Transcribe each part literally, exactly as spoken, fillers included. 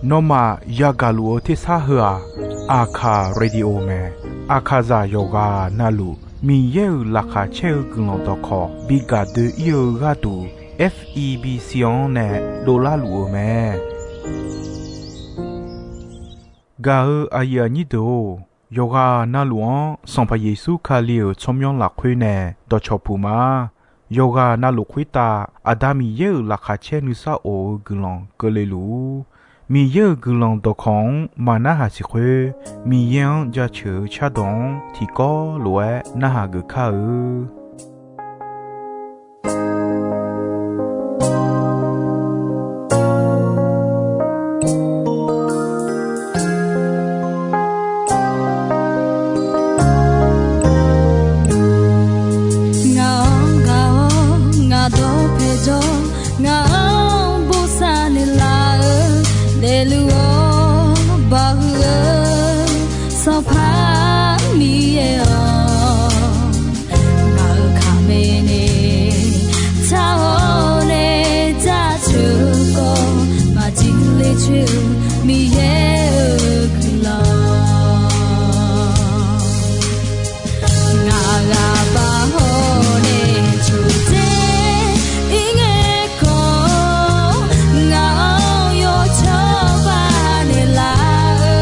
Nawmaf yagaq luf-eu tersar heu-aq, Aqkaq Radio mae. Aqkaqzaq yawqghaq navluf Miqyaer-euq laqkhaq caer-eu guiqlanq dawqkawq bi gaq doe-ir-eu gharduq, F E B C-anr nae dovlar luf-eu mae. Gaq-eu aqyuif aqnyir deuq-or, yawqghaq navluf-anr Sanqpaq Yeqsur Kali-euq tsawrmyanr lafkhoer nae dawqcawq puq ma. Yawqghaq navluf khoertav Aqda Miqyaer-euq laqkhaq caer nuisar of-eu guiqlanq keuvle luf-ur. Miqyaer-euq guiqlanq dawqkawq-anr maq narhaq siq khoer, Miqyaer-anr jaceuq-eu cardawq-anr tiqkawv lof-aer narhaq geuf kar-eu. Ngaq-anr gaq-awr ngaq dawqpae jawr, ngaq-anr bosav naeqlaf-eu, daefluf-awr bawhuiq-eu Sanqpaq Miqyaer-awq. Ngaq-euq kaqmae nae taq-awr nae jaceuq-eu khawf, maqjir ler coer-eu Miqyaer-euq guiqlanq. Ngaq ghaq baq hawr nae coqdzer ir ngae khawf, ngaq-anr yawcawba naeqlaf-eu,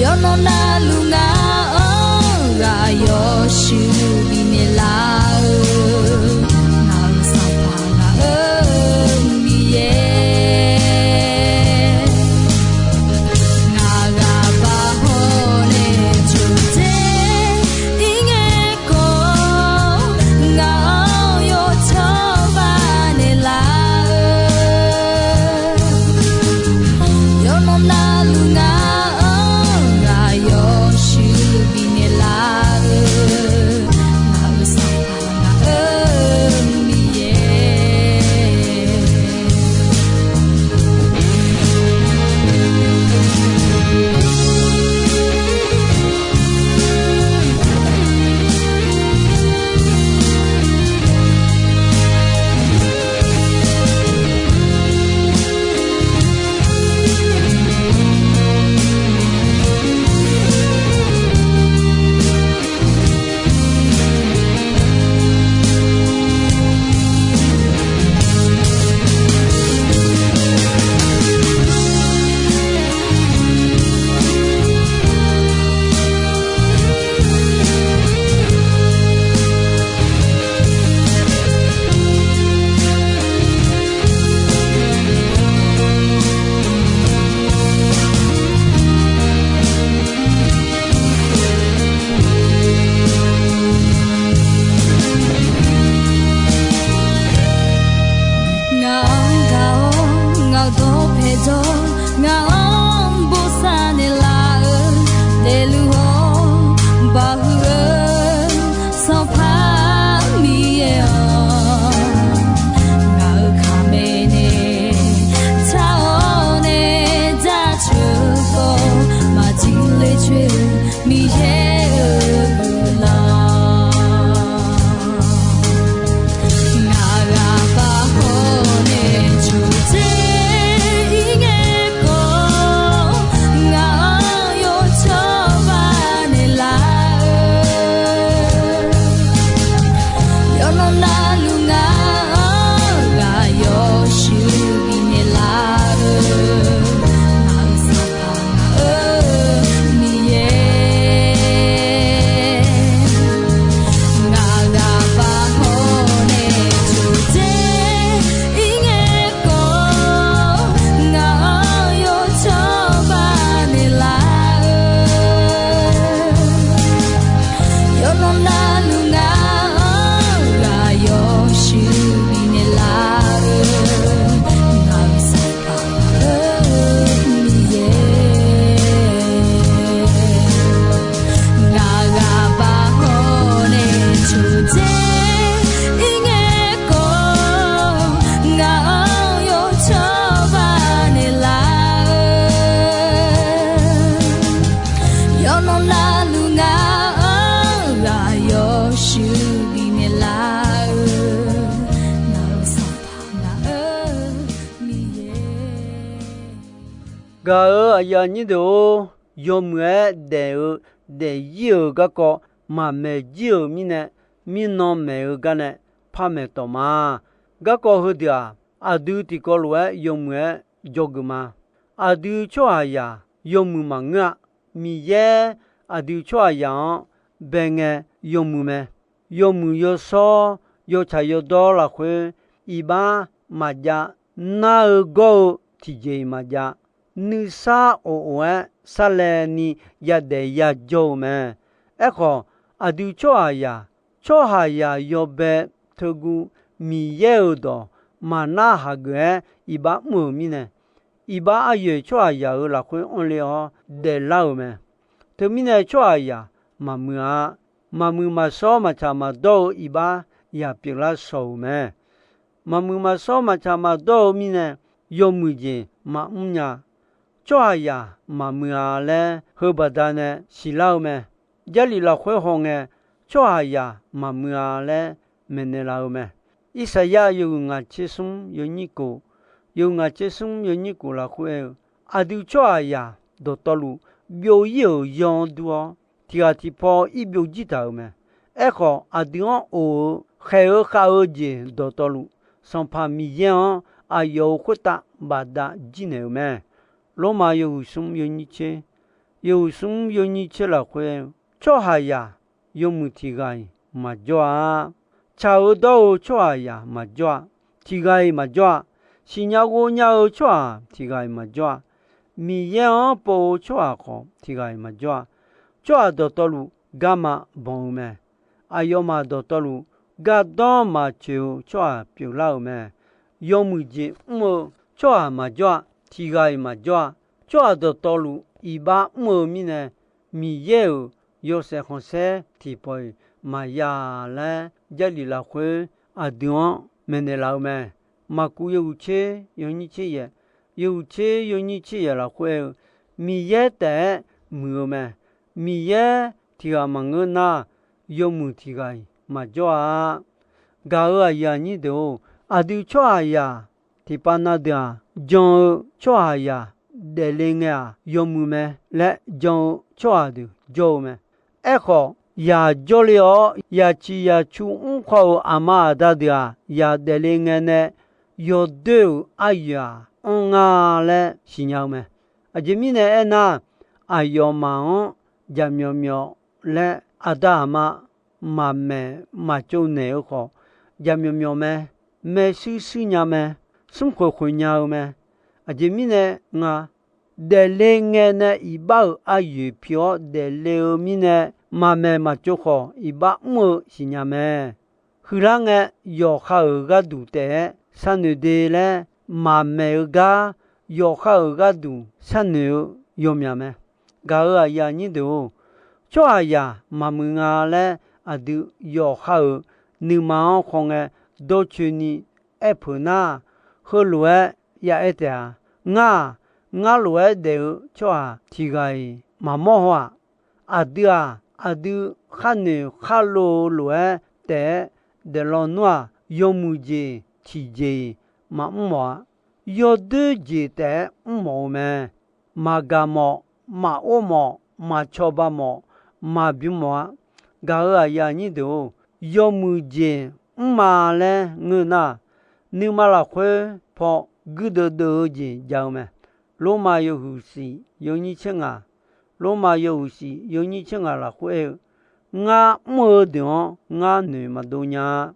yawqnan navluf ngaq-anr ghaq yawshuif bifnaeq laf-eu, ngaq-euq Sanqpaq ngaq-euq Miqyaer. Gaq-euq aqyuif aqnyir deuq-or, yawmuiq-aer daef-eu daef ir-euq garkawv maqmaeq jir-euq mirnae, mirnan maeq-eu gar nae par maeq tawq ma. Garkawv heudeuq-aq, aqdui tiqkawv lof-aer yawmuiq-aer dzawgeuf ma. Aqdui tsawrhaqzaq yawmuiq maqngeur-a. Miqyaer aqdui tsawrhaqzaq-anr bae ngae yawmuiq mae. Yawmuiq yawshawr yawtsaq yawdawr lafkhoer iqbax maqjav, nar-eu gawr-eu tiqjeq-iq maqjav, nuisar of of-aer sarlaevni yadaef yajawr-eu mae. Aerkhawf, aqdui tsawrhaqzaq, tsawrhaqzaq yawbae teuguv Miqyaer-euq dawq maqnar hageuf-aer iqbax mr-euq mirnae, iqbax aryaeq tsawrhaqzaq-euq lafkhoer anrle-awr daeflar-euq mae. Teumirnae tsawrhaqzaq maqmuiq-a. Maqmuiq maqshawr maqtsaq maqdawr-eu iqbax yaq pyeuflar shawq-euq mae. Maqmuiq maqshawr maqtsaq maqdawr-eu mirnae, yawmuiq jeq maqmr nya. Tsawrhaqzaq maqmuiq-a laer heubaqda nae siqlar-eu mae. Jarlif lafkhoer hawngae, tsawrhaqzaq maqmuiq-a laer maeqnaeq laf-eu mae. Irsaqyar yawhuiq ngaq tser smr yawnyir kof, yawhuiq ngaq tser smr yawnyir kof lafkhoer aer-eu, aqdui tsawrhaqzaq dawqtawvluf byov ir-euq yaw-anr dur-awr, tiqghaq tiqpaw ir byovjir taq-euq mae. Aerkhawf, aqdui-anr of-eu khaeq-eu khav-eu jeq dawqtawvluf, Sanqpaq Miqyaer-anr aqyawf-euq khoertav bafdav jirnaeq-euq mae. Lormav yawhuiq smr yawnyir tser, yawhuiq smr yawnyir tser lafkhoer, tsawrhaqzaq yawmuiq tiqghaq-iq maqjawr-a. Tsaq-eu dawr-eu tsawrhaqzaq maqjawr-a. Tiqghaq-iq maqjawr-a. Siqnya ghovnya-eu tsawrhaq tiqghaq-iq maqjawr-a. Miqyaer-anr pov-eu tsawrhaq khawf tiqghaq-iq maqjawr-a. Tsawrhaq dawqtawvluf garma banq-eu mae. Aqyawfmaf dawqtawvluf gardanr maqtsoeq-eu tsawrhaq pyeuflar-euq mae. Yawmuiq jeq mr-eu tsawrhaq maqjawr-a. Tiqghaq-iq maqjawr-a. Tsawrhaq dawqtawvluf iqbax mr-eu mirnae, Miqyaer-euq yawshaef khanqsaer tiqpawf-iq maqya laer, Jarlif lafkhoer aqdui-anr maeqnaeq laf-eu mae. Maqkuv yawhuiq tser yawnyir tser yaeq, yawhuiq tser yawnyir tser yaeq lafkhoer aer-eu, Miqyaer taef-aer muiq-eu mae. Miqyaer tiqghaq maqngeur nar, yawmuiq tiqghaq-iq maqjawr-a. Gaq-euq aqyuif aqnyir deuq-or, aqdui tsawrhaqzaq tiqpav na deuq-aq, jan-eu tsawrhaqzaq daefle ngae-aq yawmuiq mae laer jan-eu tsawrhaq deuq jawr-eu mae. Aerkhawf, yaq jawrle-awr yaq ciq yaq cu mr khawr-euq aqma aqda deuq-aq, yaq daefle ngae nae yawdoer-euq aryoeq-aq anr nga laer siqnya-eu mae. Aqjeq mirnae aernar, aqyawfmaf-anr jaqmyawf myawf laer aqda aqma maqmaeq maqtsov naeq-eu khawf, jaqmyawf myawf mae, maershuir shuir nya mae, smrkhoeq khoeq nya-eu mae. Aqjeq mirnae nga, daefle ngae nae iqbax-euq aryoeq pi-awr daefle-eu mirnae, maqmaeq maqtsov khawf iqbax mr-eu siqnya mae. Huiqlar ngae, yawqha-euq gharduq taef-aer sharnoeq de laer maqmaeq-eu gar, yawqha-euq gharduq sharnoeq-eu yawmyaq mae. Gaq-euq aqyuif aqnyir deuq-or, tsawrhaqzaq maqmuiq nga laer aqdui yawqha-euq nuima-anr khawngae dawrcoeni aer peuq nar, heulof-aer ya aer taef-a. Ngar-aq, ngar lof-aer daef-eu tsawrhaq tiqghaq-iq maqmawr haw-aq. Aqdui-aq, aqdui kharnoeq kharlov-eu lof-aer taef-aer daeflaw nmr-aq, yawmuiq jeq tiqjeq-iq maqmr mawf-a. Yawdoer jeq taef-aer mrmawf-eu mae. Maqgaq mawf, maqor mawf, maqcawba mawf, maqbymr mawf-a. Gaq-euq aqyuif aqnyir deuq-or, yawmuiq jeq mrma laer ngeur nar, nuima lafkhoer paw guirdeuv deuv-eu jeq jav-eu mae. Lormav yawhuiq shif yawnyir tser ngaq, Lormav yawhuiq shif yawnyir tser ngaq lafkhoer aer-eu, ngar mr-eu deuq-anr ngar noeq maqdov nya-a.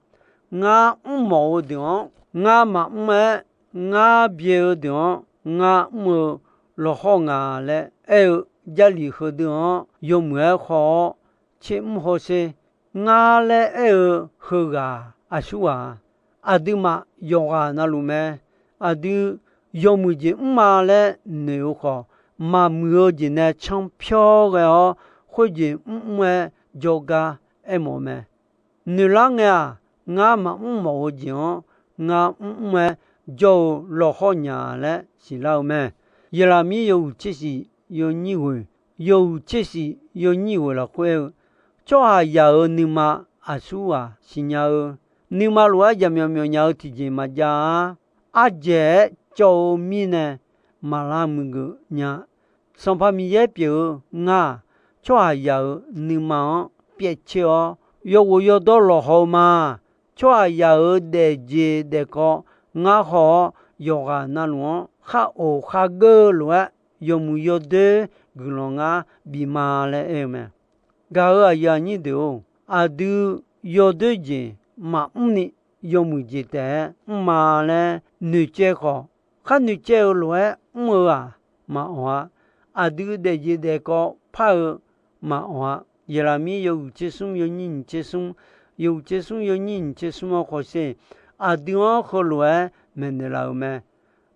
Ngar mrmawf-eu deuq-anr ngar maqmr-aer, ngar byae-eu deuq-anr ngar mr-eu lawqhawr nga laer aer-eu, Jarlif heudeuq-anr yawmuiq-aer haw-awr tser mr hawsher. Ngar laer aer-eu heughaq aqsurghaq-a. Aqduimaf yawqghaq navluf mae. Aqdui yawmuiq jeq mrma laer noeq-eu khawf, maqmuiq-eu jeq nae canr pyawr ghae-awr, khoerjeq mrmr-aer jawrgar aermawf-eu mae. Noeqlar ngae-aq, ngar maqmr mawf-eu jeq-anr ngar mrmr-aer jawr-eu lawqhawr nya laer siqlar-eu mae. Yeqlaqmir yawhuiq tser shif yawnyir ghoeq, yawhuiq tser shif yawnyir ghoeq lafkhoer aer-eu, tsawrhaqzaq-euq nuima aqsurghaq siqnya-eu, nuima lof-aer jaqmyawf myawf nya-eu tiqjeq maqjav-a. Ardzaeq-aer cawv-eu mirnae maqlar muiqgeuf nya. Sanqpaq Miqyaer pyeuf-eu ngar-aq, tsawrhaqzaq-euq nuima-anr pyaevcoer-awr, yawghof yawdawr lawqhaw-eu ma. Tsawrhaqzaq-euq daefjeq daefkawv ngar haw-awr, yawqghaq navluf-anr khar of khar geur-eu lof-aer, yawmuiq yawdoer guiqlanq ngar bif ma laer aer-eu mae. Gaq-euq aqyuif aqnyir deuq-or, aqdui yawdoer jeq maqmr ni yawmuiq jeq taef-aer mr ma laer noeqcaev khawf, khar noeqcaev-eu lof-aer mr-eu-aq, maqawq-a. Aqdui daefjeq daefkawv par-eu maqawq-a. Yeqlaqmir yawhuiq tser smr yawnyir nyiq tser smr, yawhuiq tser smr yawnyir nyiq tser smr-anr khawsher, aqdui-anr heulof-aer maeqnaeq laf-euq mae.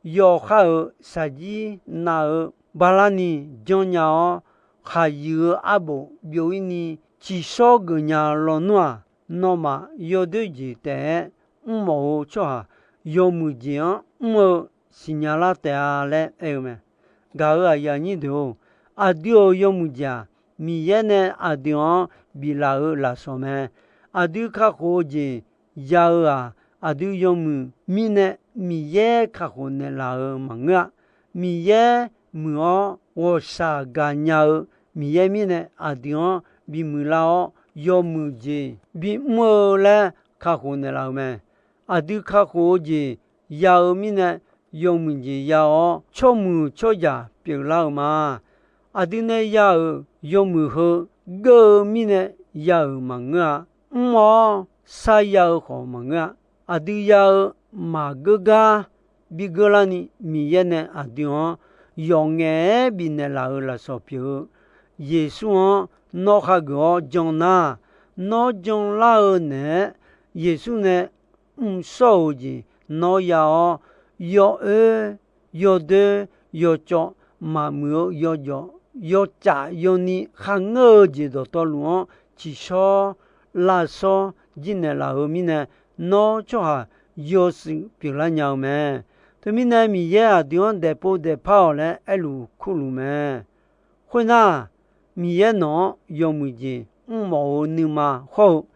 Yawqha-euq shaqjir nav-eu bala ni janrnya-awr, khaqyuif-eu arbof byov-ir ni tsiqshawr geufnya lawnmr-aq, nawmaf yawdoer jeq taef-aer mrmawf-eu tsawrhaq yawmuiq jeq-anr mr-eu siqnya lar taef-a laer aer-eu mae. Gaq-euq aqyuif aqnyir deuq-or, aqdui-euq yawmuiq jeq-aq, Miqyaer nae aqdui-anr biflaf-eu lafsawq mae. Aqdui kakhof-eu jeq ya-eu-aq, aqdui yawmuiq mirnae Miqyaer kakhof naeqlaf-euq maqngeur-a. Miqyaer muiq-awr ghawqshaq gaqnya-eu Miqyaer mirnae aqdui-anr bimuiq lar-awr, yawmuiq jeq bimr-eu laer kakhof naeqlaf-euq mae. Aqdui kakhof-eu jeq ya-eu mirnae, yawmuiq jeq ya-awr tsawrmuiq tsawrjaq pyeuflar-eu ma. Aqdui nae ya-euq yawmuiq heu geur-eu mirnae ya-euq maqngeur-a. Mr-awr sarya-eu khawf maqngeur-a. Aqdui ya-eu maqgeur gar bigeurlarni, Miqyaer nae aqdui-anr yawqngaef-aer bifnaeq laf-euq lafsawq pyeuf-eu Yeqsur-anr nawr hageuf-awr jan nar, nawr janlar-eu naeq-aer Yeqsur nae mrshawr-euq jeq nawr ya-awr, yawoer yawdoer yawcawv, maqmuiq-eu yawjawf yawcaf yawni kharngeur-eu jeq dawqtawvluf-anr tsiqshawr lavshawr jirnaeq laf-euq mirnae, nawr tsawrhaq yawshuif pyeuflar nya-eu mae. Teumirnae Miqyaer aqdui-anr daefpov daefpar-awq laer aerluf kurluf mae. Khoernar, Miqyaer nawq-anr yawmuiq jeq mrmawf-eu nuima hawr-eu,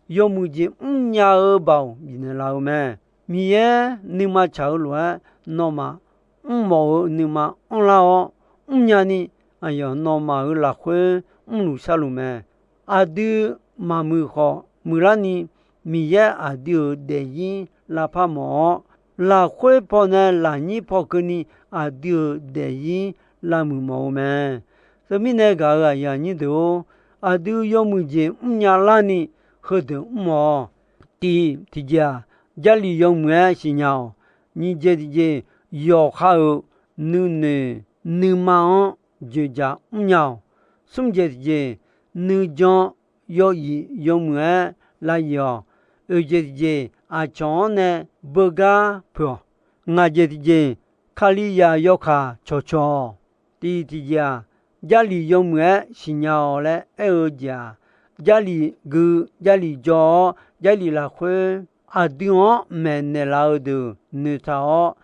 yawmuiq jeq mrnya-eu baoq bifnaeq laf-eu mae. Miqyaer nuima tsaq-eu lof-aer nawmaf mrmawf-eu nuima anrlar-awr, mrnya ni aqyawf nawmaf-euq lafkhoer mrluf sharluf mae. Aqdui maqmuiq khawf muiqlar ni, Miqyaer aqdui-euq daefzir lavpar mawf-awr, lafkhoer pawnae lafnyir paw keuvni aqdui-euq daefzir lavmuiq mawf-eu mae. Teumirnae gaq-euq aqyuif aqnyir deuq-or, aqdui yawmuiq jeq mrnya larni heudeuq mr-awq. Tiq tiqjeq-aq, Jarlif yawmuiq-aer siqnya-awq. Nyiq jeq tiqjeq, yawqha-euq nuinoeq nuima-anr dzoeqdzaq mrnya-awq. Smr jeq tiqjeq, nuijan yawif yawmuiq-aer lavyoeq-awq. Oeq jeq tiqjeq, aqcawq-anr nae beugar puq-awq. Ngaq jeq tiqjeq, Kalizaq yawkaq cawqcawq-awq. Tiq tiqjeq-aq, Jarlif yawmuiq-aer siqnya-awq laer aer-eu jeq-aq, Jarlif gui, Jarlif jaw-awr, Jarlif lafkhoer aqdui-anr maeqnaeq laf-eu deuq noeqtaq-awr,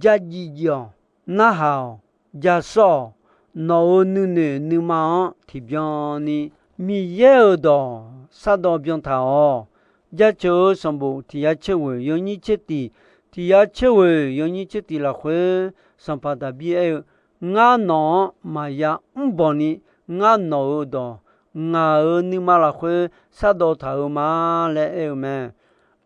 Jarlif jif-awq. Narhaq-awq. Jasawr-awq. Nawq-euq nuinoeq nuima-anr tiqbyan ni Miqyaer-euq dawq shardawv byan taq-awq. Jaceuq-eu sanqbof tiq yar tser ghoeq yawnyir tser tiq, tiq yar tser ghoeq yawnyir tser tiq lafkhoer, Sanqpaq Daqbir aer-eu, Ngar nawq-anr maqya mrbanq ni, ngar nawq-euq dawq, ngaq-euq nuima lafkhoer shardawv taq-euq ma laer aer-eu mae.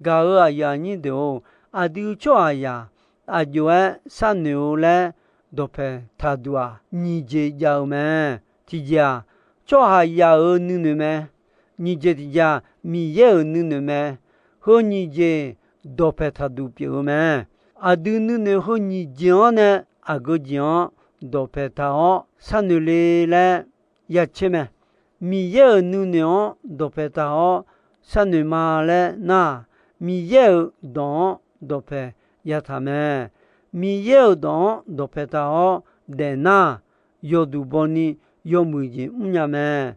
Gaq-euq aqyuif aqnyir deuq-or, aqdui tsawrhaqzaq aqjox-aer sharnoeq-eu laer dawqpaeq taqduq-aq, nyiq jeq jav-eu mae. Tiqjeq-aq, tsawrhaqzaq-euq nuinoeq mae. Nyiq jeq tiqjeq-aq, Miqyaer-euq nuinoeq mae. Heu nyiq jeq dawqpaeq taqduq pyeuf-eu mae. Aqdui nuinoeq heu nyiq jeq-anr nae aqgeu jeq-anr dawqpaeq taq-awr sharnoeq le laer ya tser mae. Miqyaer-euq nuinoeq-anr dawqpaeq taq-awr sharnoeq ma laer nar-aq, Miqyaer-euq dawq-anr dawqpaeq yataq mae. Miqyaer-euq dawq-anr dawqpaeq taq-awr daef nar, yawduq bawni yawmuiq jeq mrnya mae.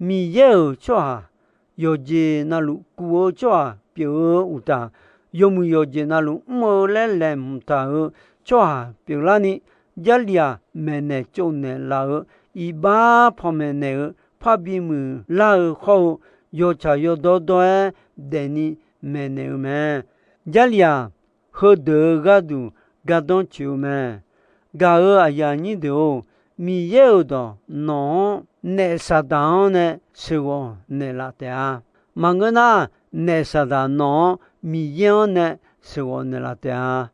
Miqyaer-euq tsawrhaq yawqjeq navluf kuv-eu tsawrhaq pyeuf-eu uqtaf, yawmuiq yawqjeq navluf mr-eu laer laeqhmq taq-euq tsawrhaq pyeuflarni, Jarlif-aq, maeqnaeq tsovnaeq laf-eu iqbax panmaeq naeq-eu parbi muiqlar-eu hawr-eu, yawtsaq yawdawr dawr-aer daefni maeqnaeq-eu mae. Jarlif-aq, heudeuq-euq gharduq gardanr tsoeq-eu mae. Gaq-euq aqyuif aqnyir deuq-or, Miqyaer-euq dawq nawq-anr naef Saqdaq-anr nae sheuqghawv naeqlaf taef-a. Maqngeur nar, naef Saqdaq nawq-anr Miqyaer-anr nae sheuqghawv naeqlaf taef-a.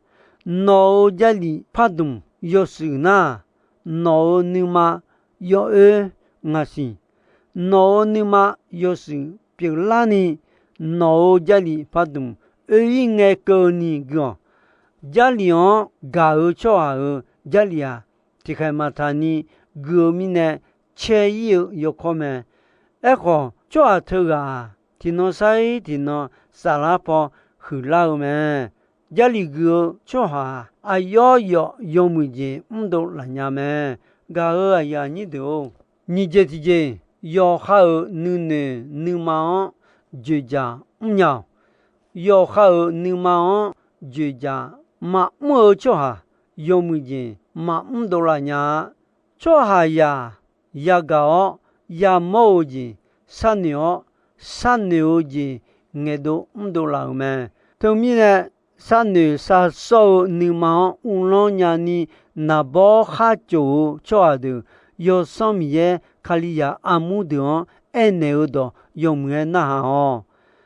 Nawq-euq Jarlif pardmq yawshuif nar, nawq-euq nuima yawoer nga siq. Nawq-euq nuima yawshuif pyeuflarni, nawq-euq Jarlif pardmq oe-ir ngae keuvni gui-awq. Jarlif-anr gaq-eu tsawrhaq-euq Jarlif-aq, tiqkhaeq maqtaq ni gui-eu mirnae cae-ir-eu yawkawr mae. Aerkhawf, tsawrhaq teughaq-aq, tiqnan sar-ir tiqnan saflar paw huiqlar-eu mae. Jarlif gui-eu tsawrhaq-aq, aqyawf yawf yawmuiq jeq mrdov laf nya mae. Gaq-euq aqyuif aqnyir deuq-or, nyiq jeq tiqjeq, yawqha-euq nuinoeq nuima-anr dzoeqdzaq mrnya-awq. Yawqha-euq nuima-anr dzoeqdzaq maqmr-eu tsawrhaq, yawmuiq jeq maqmr dovlaf nya-a. Tsawrhaqzaq yagaq-awr yamawr-eu jeq sharnoeq-awr, sharnoeq-eu jeq ngaeqdov mrdov laf-euq mae. Teumirnae, sharnoeq sharsawr-eu nuima-anr uvlanr nyani naqbawr khar cof-eu tsawrhaq deuq, Yawsanr Miqyaer Kalizaq armur deuq-anr aernaeq-eu dawq yawmuiq-aer narhaq-awq.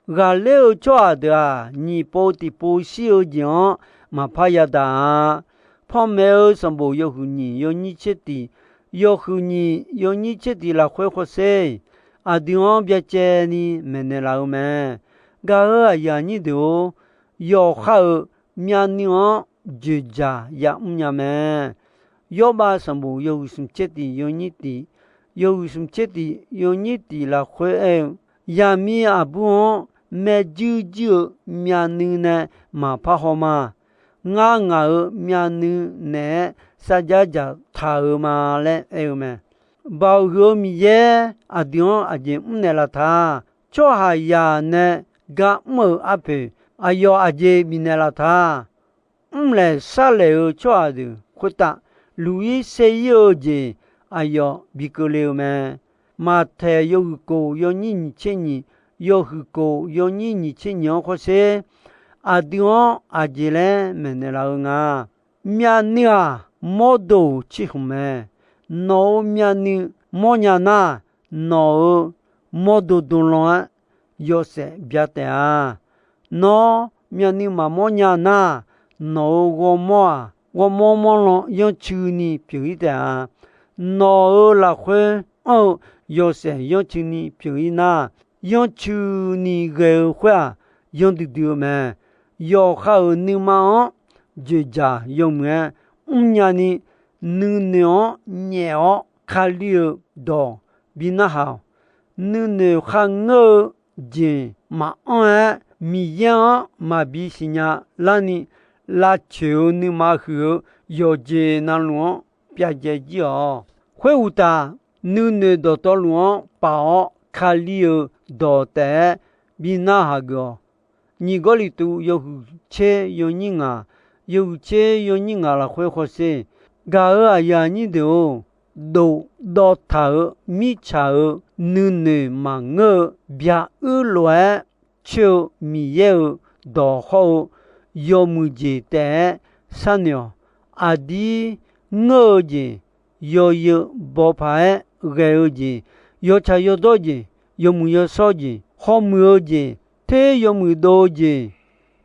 Ghaqler-eu tsawrhaq deuq-aq, nyiq pov tiqpov shir-eu jeq-anr maqpar yadaq-a. Panmaeq-eu sanqbof yawhuiq nyiq yawnyir tser tiq, yawhuiq nyiq yawnyir tser tiq lafkhoer hawsher, aqdui-anr byacaevni maeqnaeq laf-eu mae. Gaq-euq aqyuif aqnyir deuq-or, yawqha-euq myavnuiv-anr dzoeqdzaq yamr nya mae. Yawrbav sanqbof yawhuiq smq tser tiq yawnyir tiq, yawhuiq smq tser tiq yawnyir tiq lafkhoer aer-eu, yaqmiq aqbur-anr maerjuir juir-eu myavnuiv nae maqpar haw ma. Ngar ngaq-euq myavnuiv naeq-aer sarjax dzaqtaq-euq ma laer aer-eu mae. Baoq huiq-eu Miqyaer aqdui-anr aqjeq mrnaeq laf ta. Tsawrhaqzaq nae gar mr-euq arpoeq aqyawf aqjeq bifnaeq laf ta. Mrlaeq sharlaeq-eu tsawrhaq deuq khoertav luq-ir saer-ir-eu jeq aqyawf bi keuvle-eu mae. Maqtaeq yawhuiq kof yawnyir nyiq tser nyiq, yawhuiq kof yawnyir nyiq tser nyiq-anr hawsher, aqdui-anr aqjeq laer maeqnaeq laf-eu nga. Myavnuiv-aq, mawrdo-euq tser hmq mae. Nawq-euq myavnuiv mawrnya nar, nawq-euq mawrdo dolan-aer yawshaef bya taef-a. Nawr myavnuiv maqmawr nya nar, nawq-euq ghawrmawr-aq, ghawrmawr mawrlan yanrcuini pyeuf-ir taef-a. Nawq-euq lafkhoer anr-eu yawshaef yanrcuini pyeuf-ir nar, yanrcuini ghae-eu khoer-aq, yanr duidui-eu mae. Yawqha-euq nuima-anr dzoeqdzaq yawmuiq-aer mrnya ni, nuinoeq-anr nyaef-awr Kali-euq dawq bi narhaq-awq. Nuinoeq kharngeur-eu jeq maqanr-aer, Miqyaer-anr maqbi siqnya larni, lavcoeq-eu nuima huiq-eu yawqjeq navluf-anr pyavjae jir-awq. Khoeruqtaf, nuinoeq dawqtawvluf-anr paf-awr, Kali-euq dawq taef-aer bi narhaq geuf-awq. Nyiq Gawrliqtu yawhuiq tser yawnyir ngaq, yawhuiq tser yawnyir ngaq lafkhoer hawsher. Gaq-euq aqyuif aqnyir deuq-or, dofdawv taq-euq mirtsaq-euq nuinoeq maqngeur-eu byaq uir lof-aer coer-eu Miqyaer-euq dawq hawr-eu yawmuiq jeq taef-aer sharnoeq-awq. Aqdir ngeur-eu jeq, yawzeu baw paq-aer ghae-eu jeq, yawtsaq yawdawr jeq, yawmuiq yawshawr jeq, hawmuiq-eu jeq, ter yawmuiq dov-eu jeq,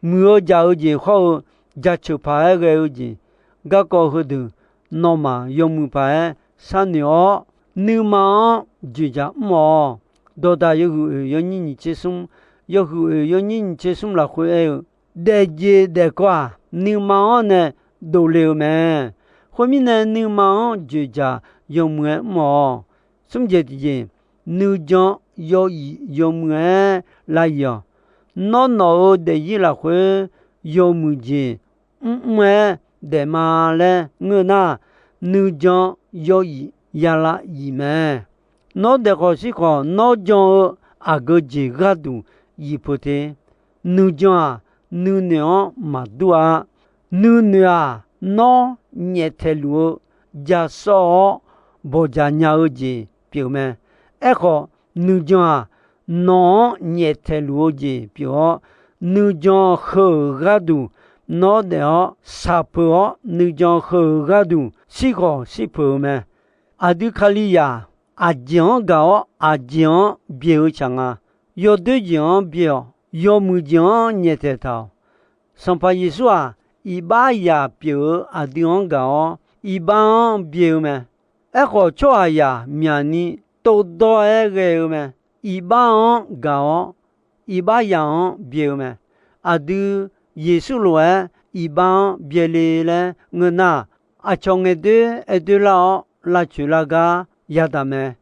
muiq-eu jaq-eu jeq hawr-eu jaceuq paq-aer ghae-eu jeq, garkawv heudeuq nawmaf yawmuiq paq-aer sharnoeq-awr, nuima-anr dzoeqdzaq mr-awq. Dawqdaq yawhuiq oeq yawnyir nyiq tser smr, yawhuiq oeq yawnyir nyiq tser smr lafkhoer aer-eu, daefjeq daefkawv-aq, nuima-anr nae dovle-eu mae. Khoermirnae, nuima-anr dzoeqdzaq yawmuiq-aer mr-awq. Smr jeq tiqjeq, nuijan yawif yawmuiq-aer lav-iq-awq. Nawr nawq-euq daefzir lafkhoer yawmuiq jeq mrmr-aer daef ma laer ngeur nar, nuijan yawif yalav yif mae. Nawr daefkhawf shirkhawf, nawr jan-eu aqgeu jeq gharduq yif peuq te. Nuijan-aq, nuinoeq-anr maqdur-a. Nuinoeq-aq, nawr nyaeftaeq luf-eu jasawr-awr bawqjaq nya-eu jeq pyeuf mae. Aerkhawf, nuijan-aq, nawq-anr nyaeftaeq luf-eu jeq pyeuf-awr, nuijan heu-euq gharduq nawr daef-awr shaqpeuq-awr nuijan heu-euq gharduq shirkhawq shirpeuq-eu mae. Aqdui Kalizaq, aqjeq-anr gaq-awr aqjeq-anr byaeq-eu tsaq nga. Yawdoer jeq-anr byaeq-awq. Yawmuiq jeq-anr nyaeftaeq taq-awq. Sanqpaq Yeqsur-aq, iqbaxzaq pyeuf-eu aqdui-anr gaq-awr, iqbax-anr byaeq-eu mae. Aerkhawf, tsawrhaqzaq myaqni tovdawr-aer ghae-eu mae. Iqbax-anr gaq-awr, iqbaxzaq-anr byaeq-eu mae. Aqdui Yeqsur lof-aer iqbax-anr byaeq le laer ngeur nar, aqcawq ngaeqdoer aerdoer lar-awr lavcoeq lar gar yadaq mae.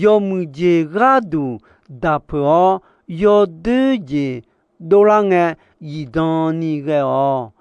Yawmuiq jeq gharduq daqpeuq-awr, yawdoer jeq dovlar ngae, zifdan ni ghae-awq.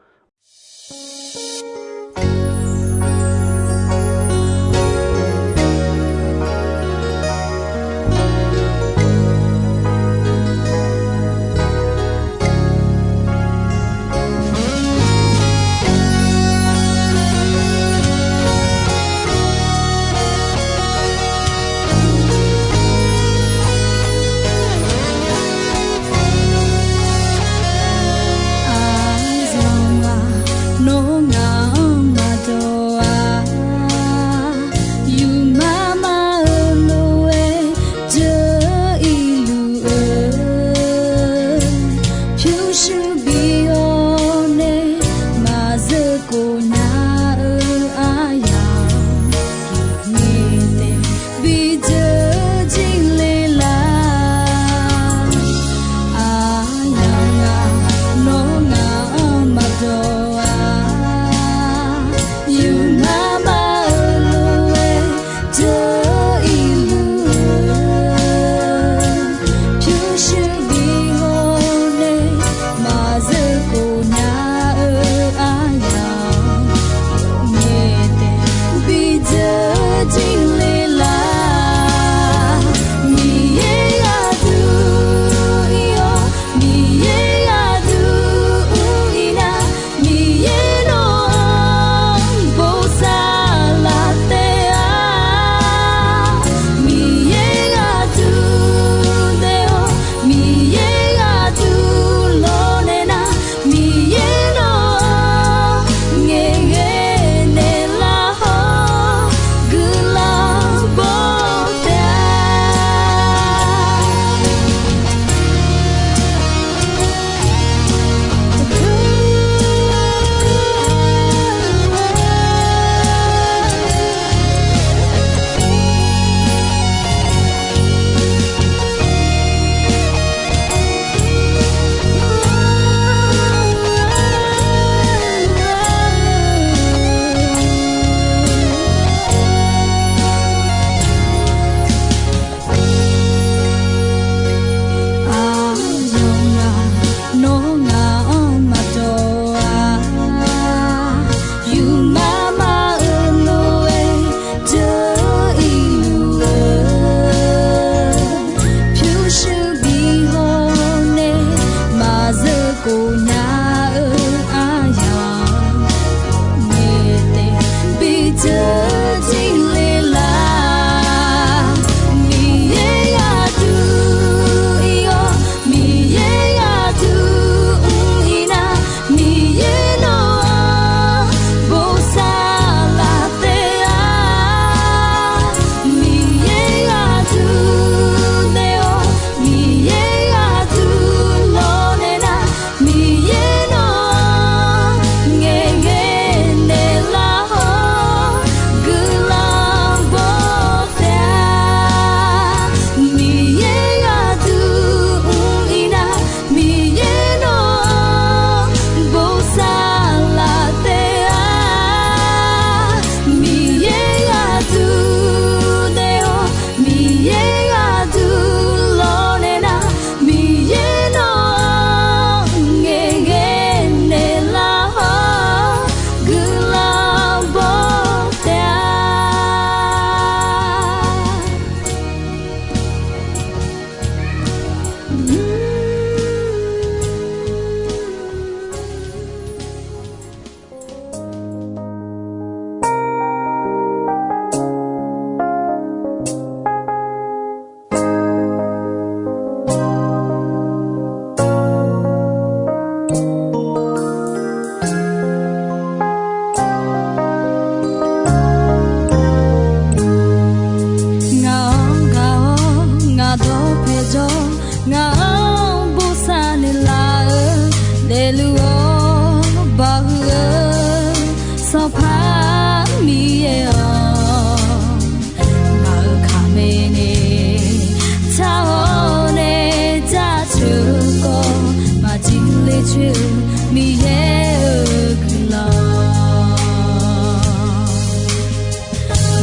Miqyaer-euq guiqlanq.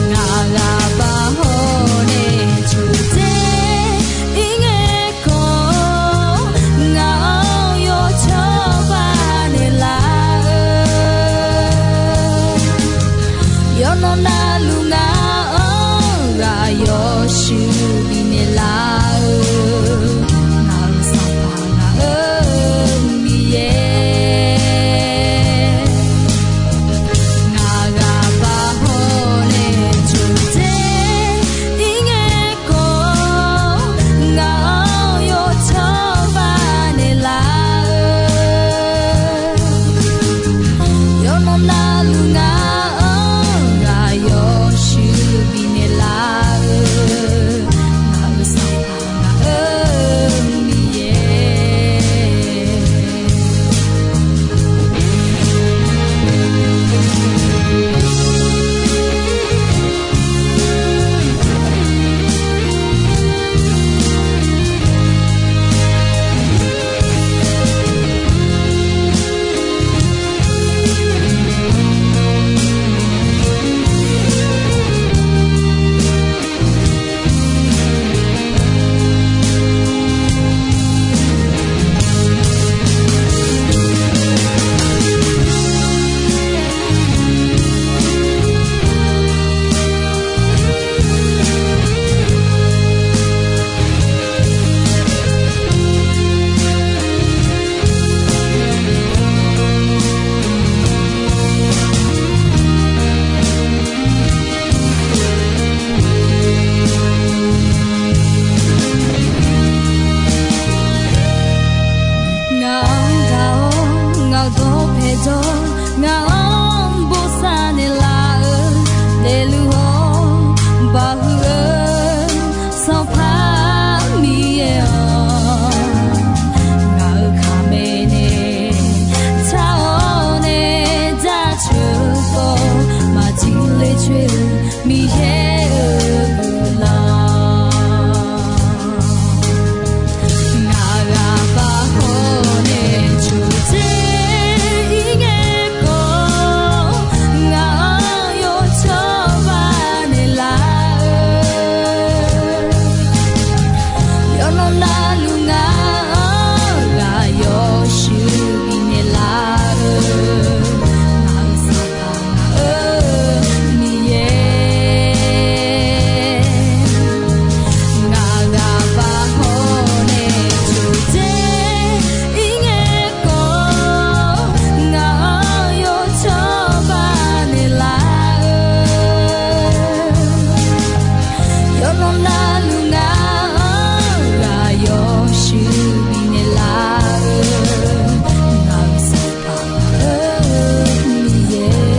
Ngaq ghaq baq hawr nae coqdzer ir ngae khawf, ngaq-anr yawcawba naeqlaf-eu yawqnan navluf ngaq-anr ghaq yawshuif bifnaeq laf-eu, ngaq-euq Sanqpaq ngaq-euq Miqyaer. Ngaq ghaq baq hawr nae coqdzer ir ngae khawf, ngaq-anr yawcawba naeqlaf-eu yawqnan navluf ngaq-anr ghaq yawshuif bifnaeq laf-eu, ngaq-euq Sanqpaq ngaq-euq Miqyaer. Ngaq-anr gaq-awr ngaq-euq dawqpae jawr, ngaq-anr bosav naeqlaf-eu, daefluf-awr baqhuiq-eu Sanqpaq Miqyaer-awq. Ngaq-euq kaqmae nae tar-awr nae jaceuq-eu khawf, maqjir le coer-eu Miqyaer-euq guiqlanq. Ngaq ghaq baq hawr nae coqdzer ir ngae khawf, ngaq-anr yawcawba naeqlaf-eu yawqnan navluf ngaq-anr ghaq yawshuif bifnaeq laf-eu, ngaq-euq Sanqpaq ngaq-euq Miqyaer. Ngaq ghaq baq hawr nae coqdzer ir ngae khawf, ngaq-anr yawcawba naeqlaf-eu yawqnan navluf ngaq-anr ghaq yawshuif bifnaeq laf-eu, ngaq-euq Sanqpaq ngaq-euq Miqyaer.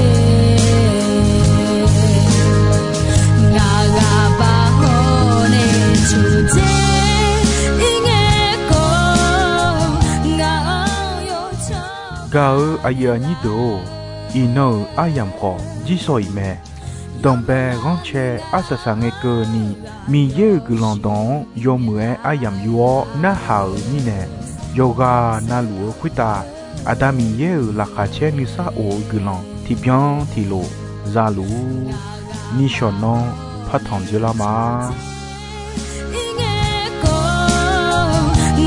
Ngaq ghaq baq hawr nae coqdzer ir ngae khawf, ngaq-anr yawcawba. Gaq-eu aqyuif aqnyir deuq-or, iqnan-euq aryamq khawf jir sawq-iq mae. Danqbae ghanrcae arsaq saq ngae keuvni, Miqyaer-euq guiqlanq dawq-anr yawmuiq-aer aryamq yor-awr narhaq-euq mirnae, yawqghaq navluf-eu khoertav Aqda Miqyaer-euq laqkhaq caer nuisar of-eu guiqlanq tiqbyan tiqlof zaluf-ur. Nishawq nanr partanq dzoerlar ma.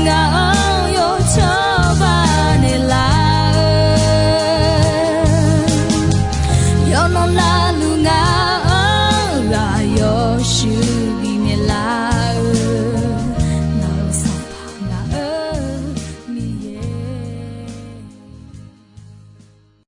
Ngaq-anr yawcawba naeqlaf-eu, yawqnan navluf ngaq-anr ghaq yawshuif